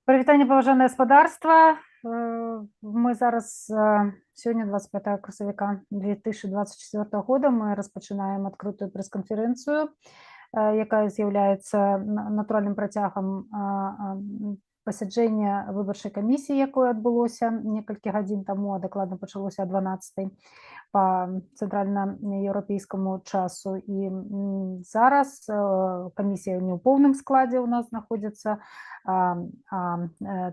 Прывітанне, паважанае спадарства. Мы зараз, сёння 25 красавіка 2024 года, мы распачынаем адкрытую прэс-канферэнцыю, якая з'яўляецца натуральным працягам пасяджэння выбарчай камісіі, якое адбылося некалькі гадзін таму, а дакладна пачалося о 12 па цэнтральнаеўрапейскаму часу. І зараз камісія не ў поўным складзе ў нас знаходзіцца,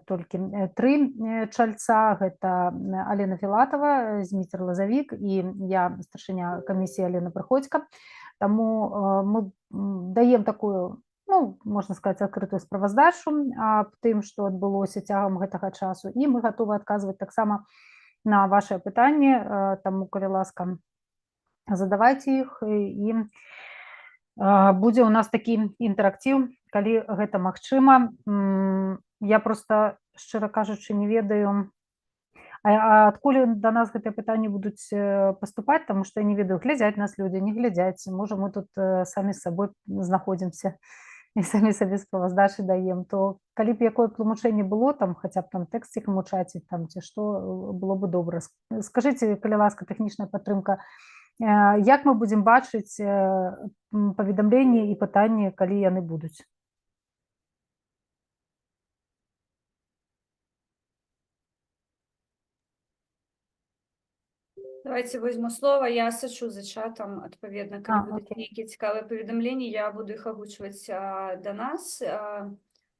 толькі тры чальца. Гэта Алена Філатава, Зміцер Лазавік і я, старшыня камісіі Алена Прыходзька. Таму мы даем такую, ну, можна сказаць, адкрытую справаздачу аб тым, што адбылося цягам гэтага часу, і мы гатовы адказваць таксама на вашыя пытанні, таму, калі ласка, задавайце іх, і будзе ў нас такі інтэрактыў, калі гэта магчыма. Я проста, шчыра кажучы, не ведаю, а адкуль да нас гэтыя пытанні будуць паступаць, таму што я не ведаю, глядзяць нас людзі, не глядзяць, можа, мы тут самі з сабой знаходзімся і самі сабе справаздачы даем, то калі б якое тлумачэнне было, там хаця б там тэксцікам у чаце там ці што, было бы добра. Скажыце, калі ласка, тэхнічная падтрымка, як мы будзем бачыць паведамленні і пытанні, калі яны будуць? Давайте возьму слово. Я сачу за чатам, адпаведна, калі будуць нейкія цікавыя паведамленні, я буду іх агучваць да нас.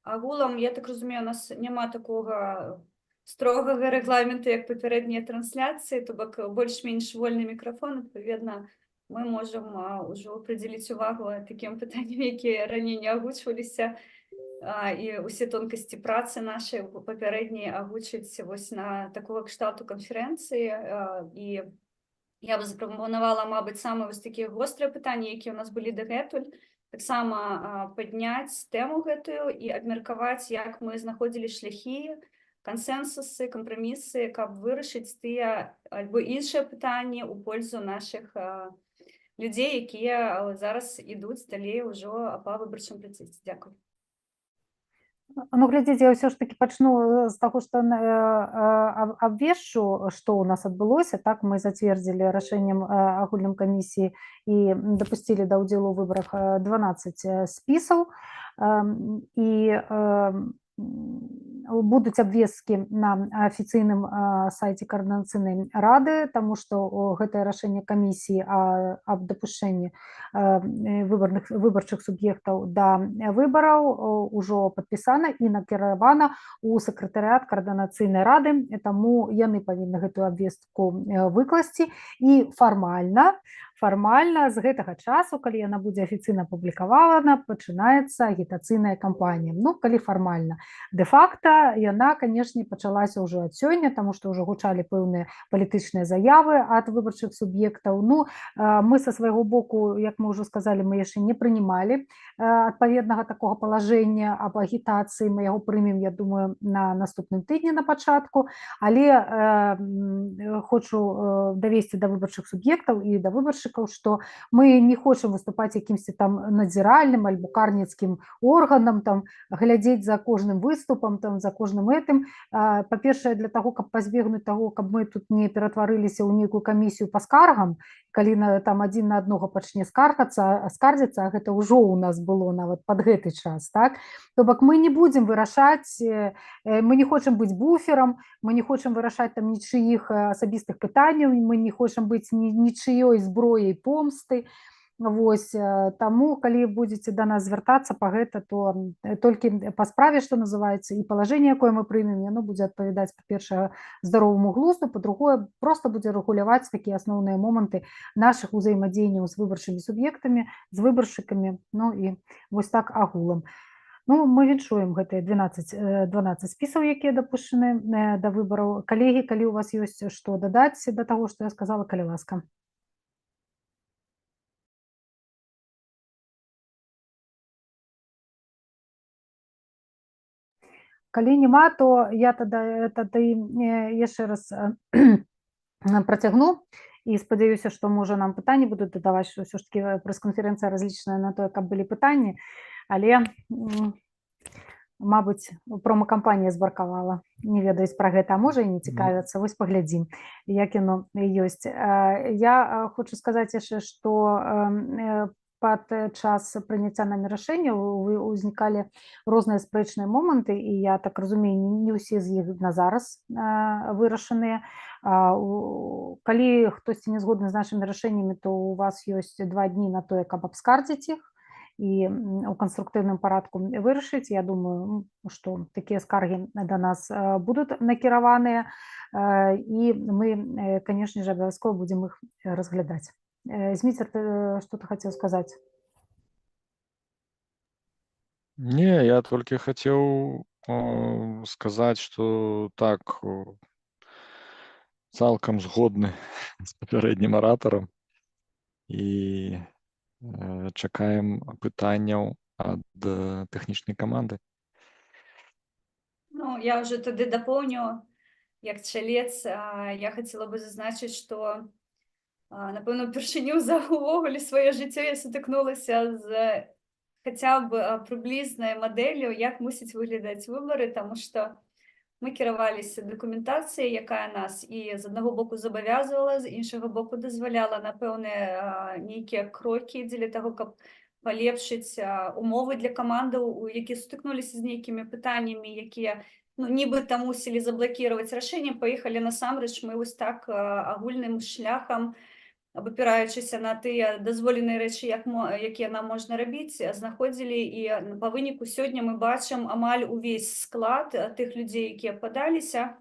Агулам, я так разумею, у нас няма такога строгага рэгламенту, як папярэднія трансляцыі, то бок больш-менш вольны мікрафон, адпаведна, мы можам ўжо прыдзяліць увагу такім пытанням, якія раней не агучваліся, і ўсе тонкасці працы нашай папярэдняй агучыць вось на такога кшталту канферэнцыі. І я бы запрапанавала, мабыць, самыя вось такія вострыя пытанні, якія ў нас былі дагэтуль, таксама падняць тэму гэтую і абмеркаваць, як мы знаходзілі шляхі, кансэнсусы, кампрамісы, каб вырашыць тыя альбо іншыя пытанні ў пользу нашых людзей, якія зараз ідуць далей ўжо па выбарчым працэсе. Дзякуй. Ну, глядзіце, я ўсё ж такі пачну з таго, што абвешчу, што ў нас адбылося. Так, мы зацвердзілі рашэннем агульным камісіі і дапусцілі да ўдзелу ў выбарах 12 спісаў. І будуць абвесткі на афіцыйным сайце Каардынацыйнай рады, таму што гэтае рашэнне камісіі аб дапушчэнні выбарчых суб'ектаў да выбараў ужо падпісана і накіравана ў сакратарыят Каардынацыйнай рады, таму яны павінны гэтую абвестку выкласці, і фармальна з гэтага часу, калі яна будзе афіцыйна апублікавана, пачынаецца агітацыйная кампанія. Ну, калі фармальна. Дэ-факта яна, канешне, пачалася ўжо ад сёння, таму што ўжо гучалі пэўныя палітычныя заявы ад выбарчых суб'ектаў. Ну, мы са свайго боку, як мы ўжо сказалі, мы яшчэ не прынімалі адпаведнага такога палажэння аб агітацыі, мы яго прымем, я думаю, на наступным тыдні на пачатку, але хочу давесці да выбарчых суб'ектаў і да выбаршчыкаў, што мы не хочам выступаць якімсьці там надзіральным альбо карніцкім органам, там глядзець за кожным выступам, там за кожным гэтым. Па-першае, для таго, каб пазбегнуць таго, каб мы тут не ператварыліся ў нейкую камісію па скаргам, калі там адзін на аднога пачне скардзіцца, а гэта ўжо ў нас было нават пад гэты час, так? То бок мы не будзем вырашаць, мы не хочам быць буферам, мы не хочам вырашаць там нічыіх асабістых пытанняў, мы не хочам быць нічыёй зброяй помсты. Вось, таму, калі будзеце да нас звяртацца па гэта, то толькі па справе, што называецца, і палажэнне, якое мы прымем, яно будзе адпавядаць, па-першае, здароваму глузду, па-другое, проста будзе рэгуляваць такія асноўныя моманты нашых узаемадзеянняў з выбарчымі суб'ектамі, з выбаршчыкамі, ну і вось так агулам. Ну, мы віншуем гэтыя 12 спісаў, якія дапушчаны да выбараў. Калегі, калі ў вас ёсць што дадаць да таго, што я сказала, калі ласка. Калі няма, то я тады яшчэ раз працягну і спадзяюся, што, можа, нам пытанні будуць дадаваць, што ўсё ж такі прэс-канферэнцыя разлічаная на тое, каб былі пытанні, але Мабыць, промакампанія збаркавала, не ведаюць пра гэта, а можа, і не Ну. цікавяцца. Вось паглядзім, як яно ёсць. Я хочу сказаць яшчэ, што пад час прыняцця намі рашэнняў узнікалі розныя спрэчныя моманты, і я так разумею, не ўсе з іх на зараз вырашаныя. Калі хтосьці не згодны з нашымі рашэннямі, то у вас ёсць 2 дні на тое, каб абскардзіць іх і у канструктыўным парадку вырашыць. Я думаю, што такія скаргі да нас будуць накіраваныя, і мы, канешне ж, абавязкова будзем іх разглядаць. Зміцер, ты что ты хацеў сказаць? Не, я толькі хацеў сказаць, што так, цалкам згодны з папярэднім аратарам і чакаем пытанняў ад тэхнічнай каманды. Ну, я ўжо тады дапоўню, як чалец, я хацела бы зазначыць, што, напэўна, упершыню за ўвогуле сваё жыццё я сутыкнулася з хаця б прыблізнай мадэллю, як мусяць выглядаць выбары, таму што мы кіраваліся дакументацыяй, якая нас і з аднаго боку забавязвала, з іншага боку дазваляла на пэўныя нейкія крокі дзеля таго, каб палепшыць умовы для камандаў, якія сутыкнуліся з нейкімі пытаннямі, якія, ну, нібыта мусілі заблакіраваць рашэнне, паехалі. Насамрэч мы вось так агульным шляхам, абапіраючыся на тыя дазволеныя рэчы, якія нам можна рабіць, знаходзілі, і па выніку сёння мы бачым амаль увесь склад тых людзей, якія падаліся,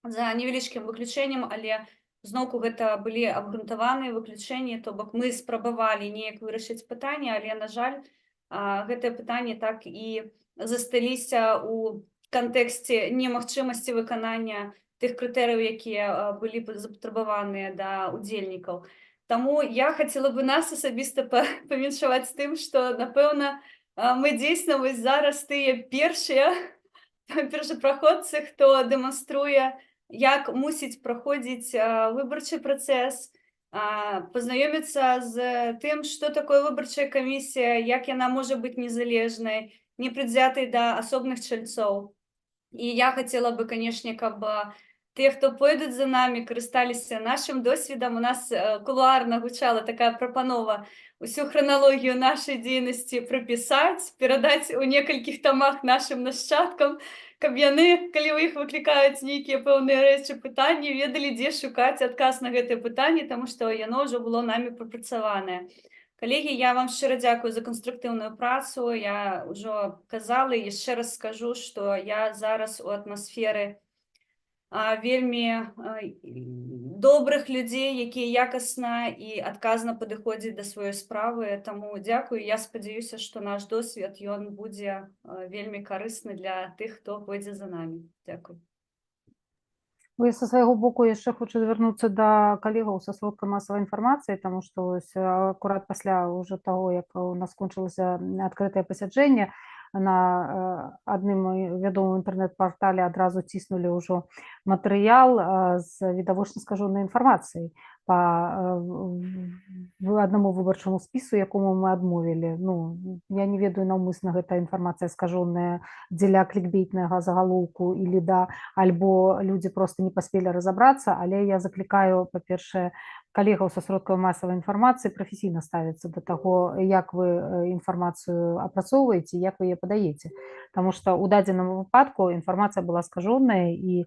за невялічкім выключэннем, але зноўку гэта былі абгрунтаваныя выключэнні, то бок мы спрабавалі неяк вырашыць пытанне, але, на жаль, гэтыя пытанні так і засталіся ў кантэксце немагчымасці выканання тых крытэрыяў, якія былі запатрабаваныя да удзельнікаў. Таму я хацела бы нас асабіста павіншаваць з тым, што, напэўна, мы дзейсна вось зараз тыя першыя першапраходцы, хто дэманструе, як мусіць праходзіць выбарчы працэс, пазнаёміцца з тым, што такое выбарчая камісія, як яна можа быць незалежнай, непрадвзятай да асобных чальцоў. І я хацела бы, канешне, каб тыя, хто пойдуць за намі, карысталіся нашым досведам. У нас кулуарна гучала такая прапанова усю храналогію нашай дзейнасці прапісаць, перадаць у некалькіх тамах нашым нашчадкам, каб яны, калі ў іх выклікаюць нейкія пэўныя рэчы, пытанні, ведалі, дзе шукаць адказ на гэтае пытанне, таму што яно ўжо было намі прапрацаванае. Калегі, я вам шчыра дзякую за канструктыўную працу. Я ўжо казала і яшчэ раз скажу, што я зараз у атмасферы вельмі добрых людзей, якія якасна і адказна падыходзяць да сваёй справы. Таму дзякую. Я спадзяюся, што наш досвед, ён будзе вельмі карысны для тых, хто пойдзе за намі. Дзякуй. Ну, я са свайго боку яшчэ хочу звярнуцца да калегаў са сродка масавай інфармацыі, таму што вось акурат пасля ўжо таго, як у нас скончылася адкрытае пасяджэнне, на адным вядомым інтэрнэт-партале адразу ціснулі ўжо матэрыял з відавочна скажонай інфармацыяй па аднаму выбарчаму спісу, якому мы адмовілі. Ну, я не ведаю, наўмысна гэта інфармацыя скажоная дзеля клікбейтнага загалоўку і ліда, альбо людзі проста не паспелі разабрацца, але я заклікаю, па-першае, калегаў са сродкаў масавай інфармацыі прафесійна ставіцца да таго, як вы інфармацыю апрацоўваеце, як вы яе падаеце. Таму што ў дадзеным выпадку інфармацыя была скажоная, і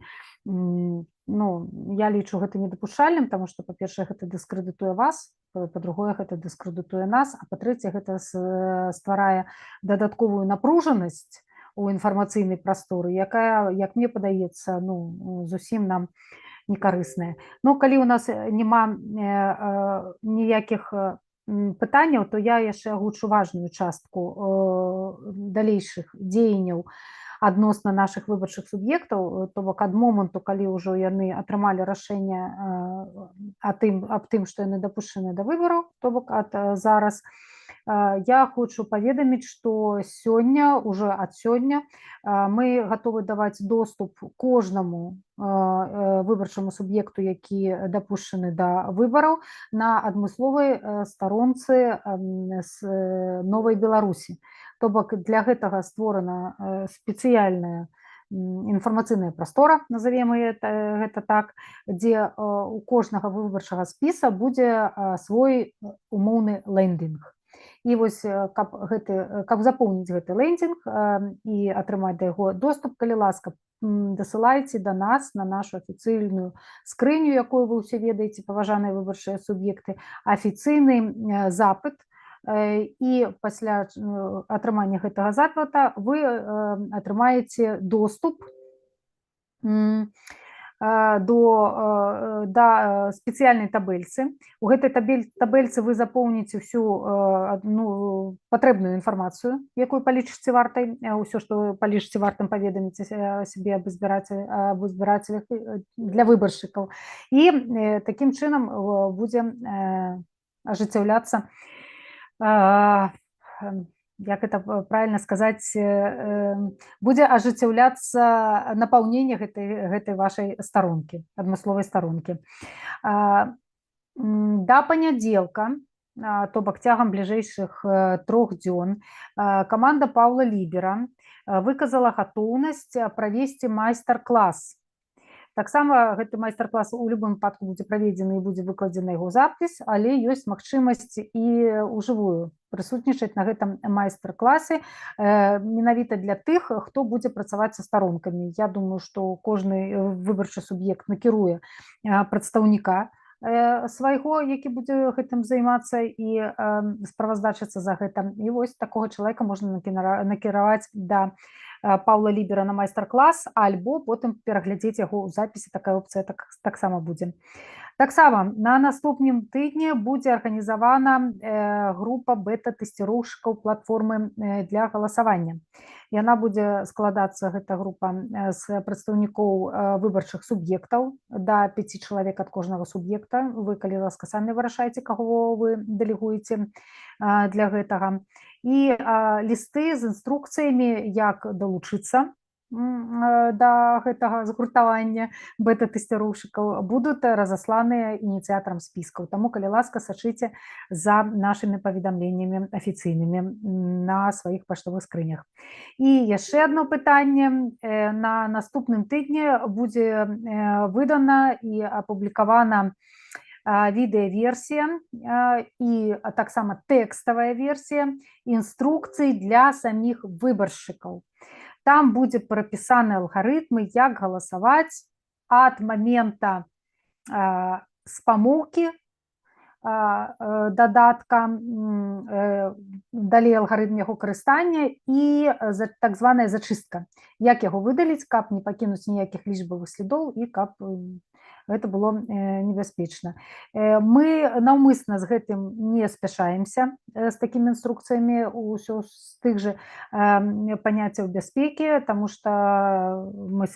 ну, я лічу гэта недапушчальным, таму што, па-першае, гэта дыскрэдытуе вас, па-другое, гэта дыскрэдытуе нас, а па-трэцяе, гэта стварае дадатковую напружанасць у інфармацыйнай прасторы, якая, як мне падаецца, ну, зусім нам не карысная. Ну, калі у нас няма ніякіх пытанняў, то я яшчэ агучу важную частку далейшых дзеянняў адносна нашых выбарчых суб'ектаў, то бок ад моманту, калі ўжо яны атрымалі рашэнне аб тым, што яны дапушчаны да выбараў, то бок ад зараз. Я хочу паведаміць, што сёння, уже ад сёння, мы гатовы даваць доступ кожнаму выбарчаму суб'екту, які дапушчаны да выбараў, на адмысловай старонцы з Новай Беларусі. То бок для гэтага створана спецыяльная інфармацыйная прастора, назовем гэта так, дзе у кожнага выбарчага спіса будзе свой умоўны лендинг. І вось каб запоўніць гэты лендинг і атрымаць да яго доступ, калі ласка, дасылайце да нас на нашу афіцыйную скрыню, якую вы ўсе ведаеце, паважаныя выбарчыя суб'екты, афіцыйны запыт. І пасля атрымання гэтага запыта вы атрымаеце доступ да спецыяльнай табэльцы. У гэтай табэльцы вы запоўніце всю одну патрэбную інфармацыю, якую палічыце вартай, ўсё, што палічыце вартым паведаміць сабе аб избирателях для выбаршчыкаў. І такім чынам будзе ажыццяўляцца, як это правильно сказать, будзе ажыццяўляцца напаўненне гэтай вашай старонкі, адмысловай старонкі. Да панядзелка, то бок цягам бліжэйшых 3 дзён, каманда Паўла Лібера выказала гатоўнасць правесці майстар-клас. Таксама гэты майстар-клас у любым выпадку будзе праведзены і будзе выкладзены яго запіс, але ёсць магчымасць і ўжывую прысутнічаць на гэтым майстар-класе, менавіта для тых, хто будзе працаваць са старонкамі. Я думаю, што кожны выбарчы суб'ект накіруе прадстаўніка свайго, які будзе гэтым займацца і справаздачыцца за гэта. І вось такога чалавека можна накіраваць да Паўла Лібера на майстар-клас, альбо потым пераглядзець яго ў запісе, такая опцыя таксама будзе. Таксама на наступным тыдні будзе арганізавана група бэта-тэсціроўшчыкаў платформы для галасавання. Яна будзе складацца, гэта група, з прадстаўнікоў выбарчых суб'ектаў, да 5 чалавек ад кожнага суб'екта. Вы, калі ласка, самі вырашайце, каго вы дэлегуеце для гэтага. І лісты з інструкцыямі, як далучыцца да гэтага згуртавання бэта-тэсціроўшчыкаў, будуць разасланыя ініцыятарам спіскаў. Таму, калі ласка, сачыце за нашымі паведамленнямі афіцыйнымі на сваіх паштовых скрынях. І яшчэ одно пытанне. На наступным тыдні будзе выдана і апублікавана відэаверсія і таксама тэкставая версія інструкцый для саміх выбаршчыкаў. Там будзе прапісаны алгарытмы, як галасаваць ад момента спамоўкі дадатка, далей алгарытм яго карыстання і так званая зачыстка. Як яго выдаліць, каб не пакінуць ніякіх лічбавых следоў і каб гэта было небяспечна. Мы наўмысна з гэтым не спяшаемся, з такімі інструкцыямі, ўсё з тых жа паняццяў бяспекі, таму што мы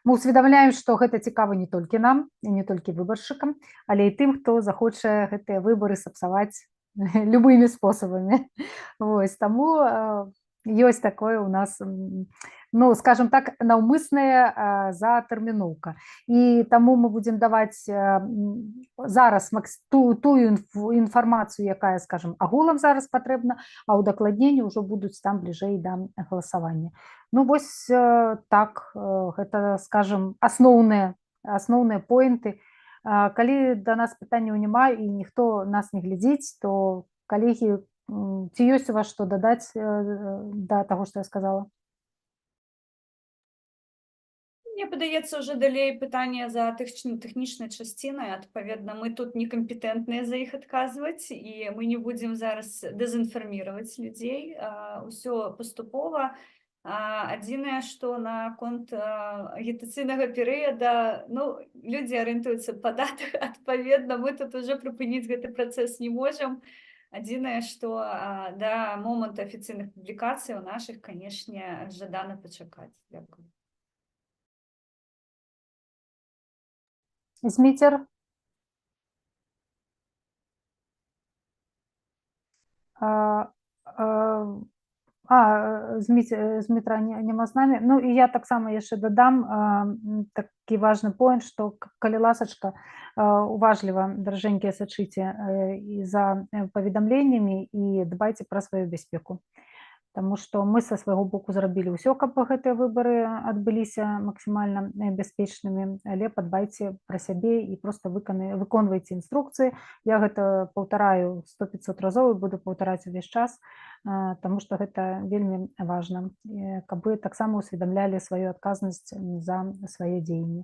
усведамляем, што гэта цікава не толькі нам, і не толькі выбаршчыкам, але і тым, хто захоча гэтыя выбары сапсаваць любымі спосабамі. Вось, таму ёсць такое у нас, скажем так, наўмысная затэрміноўка. І таму мы будзем даваць зараз тую інфармацыю, якая, скажем, агулам зараз патрэбна, а ўдакладненні ўжо будуць там бліжэй да галасавання. Вось так, гэта, скажем, асноўныя поінты. Калі да нас пытанняў няма і ніхто нас не глядзіць, то, калегі, ці ёсць у вас што дадаць да таго, што я сказала? Мне падаецца, ўжо далей пытанне за тэхнічнай часцінай, адпаведна, мы тут некампетэнтныя за іх адказваць, і мы не будзем зараз дэзінфарміраваць людзей, усё паступова. Адзінае, што наконт агітацыйнага перыяда, людзі арыентуюцца па датах, адпаведна, мы тут ужо прыпыніць гэты працэс не можам. Адзінае, што да моманту афіцыйных публікацый у нашых, канешне, жадана пачакаць. Дзякую. Зміцер? Змітра няма з намі. Ну і я таксама яшчэ дадам такі важны point, што калі ласачка, уважліва, даражэнькія, сачыце і за паведамленнямі і дбайце пра сваю бяспеку. Таму што мы са свайго боку зрабілі ўсё, каб гэтыя выбары адбыліся максімальна бяспечнымі, але падбайце пра сябе і проста выконвайце інструкцыі. Я гэта паўтараю 100-500 разоў і буду паўтараць увесь час, таму што гэта вельмі важна, каб вы таксама усведамлялі сваю адказнасць за свае дзеянні.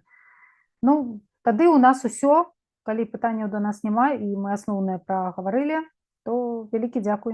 Ну, тады ў нас усё. Калі пытанняў да нас няма і мы асноўнае прагаварылі, то вялікі дзякуй.